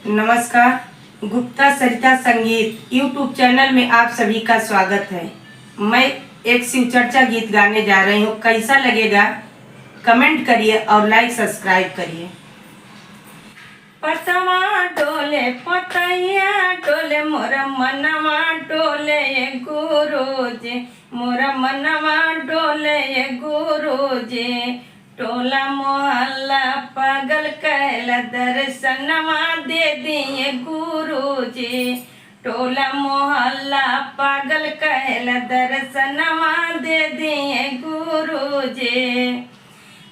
नमस्कार। गुप्ता सरिता संगीत YouTube channel में आप सभी का स्वागत है। मैं एक शिव चर्चा गीत गाने जा रही हूँ, कैसा लगेगा कमेंट करिए और लाइक सब्सक्राइब करिए। पतवा डोले पतैया डोले मोर मनवा डोले गुरुजी, मोर मनवा डोले गुरुजी। टोला मोहल्ला पागल कहला दर्शनवा दे दिए गुरुजी। टोला मोहल्ला पागल कहला दर्शनवा दे दिए गुरुजी।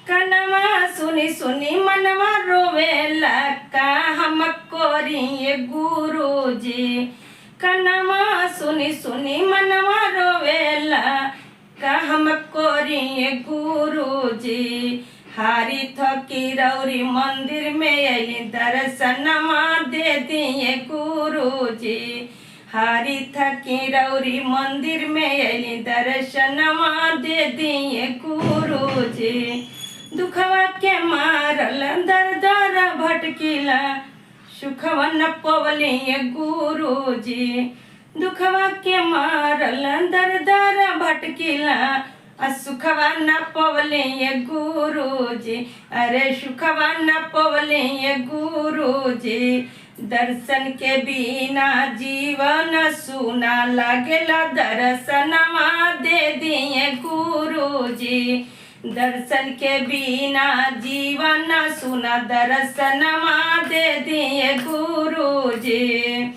कनवा सुनी सुनी मनवा रोवेला का हम कोरिए गुरुजी। कनवा सुनी सुनी मनवा रोवेला का हम कोरिए गुरुजी। हारी थकी रौरी मंदिर में अली दर्शनवा दे दिए गुरुजी। हारी थकी रौरी मंदिर में अली दर्शनवा दे दिए गुरुजी। दुखवा के मारल दर दर भटकिला सुखवा न पवलिए गुरुजी। दुखवा के मारल दर दर भटकिला आ सुखवा न पवलिए गुरुजी। अरे सुखवा न पवलिए गुरुजी। दर्शन के बिना जीवन सुना लागेला दर्शनवा दे दिए गुरुजी। दर्शन के बिना जीवन सुना दर्शनवा दे दिए गुरुजी।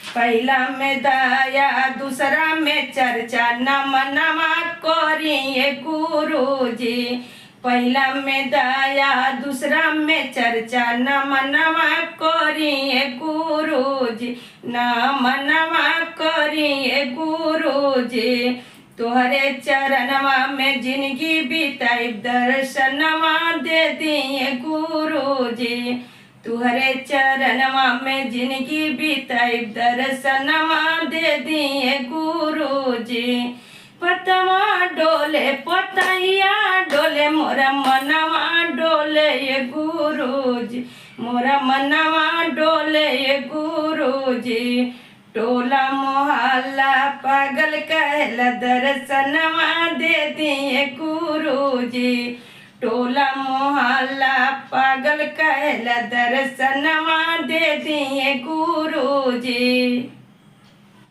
पहला में दया दूसरा में चर्चा नम नमा करिए गुरुजी। पहला में दया दूसरा में चर्चा नम नमा करिए गुरुजी। नम नमा करिए गुरुजी। तोहरे चरणवा में जिंदगी बिताई दर्शनवा दे दिए गुरुजी। तुहरे चरणवा में जिंदगी बिताई दर्शनवा दे दिए गुरुजी। पतवा डोले पतैया डोले मोरा मनवा डोले ये गुरुजी। मोरा मनवा डोले ये गुरुजी। टोला मोहल्ला पागल कहला दर्शनवा दे दिए गुरुजी। टोला मोहल्ला पागल कहला दर्शनवा दे दिए गुरुजी।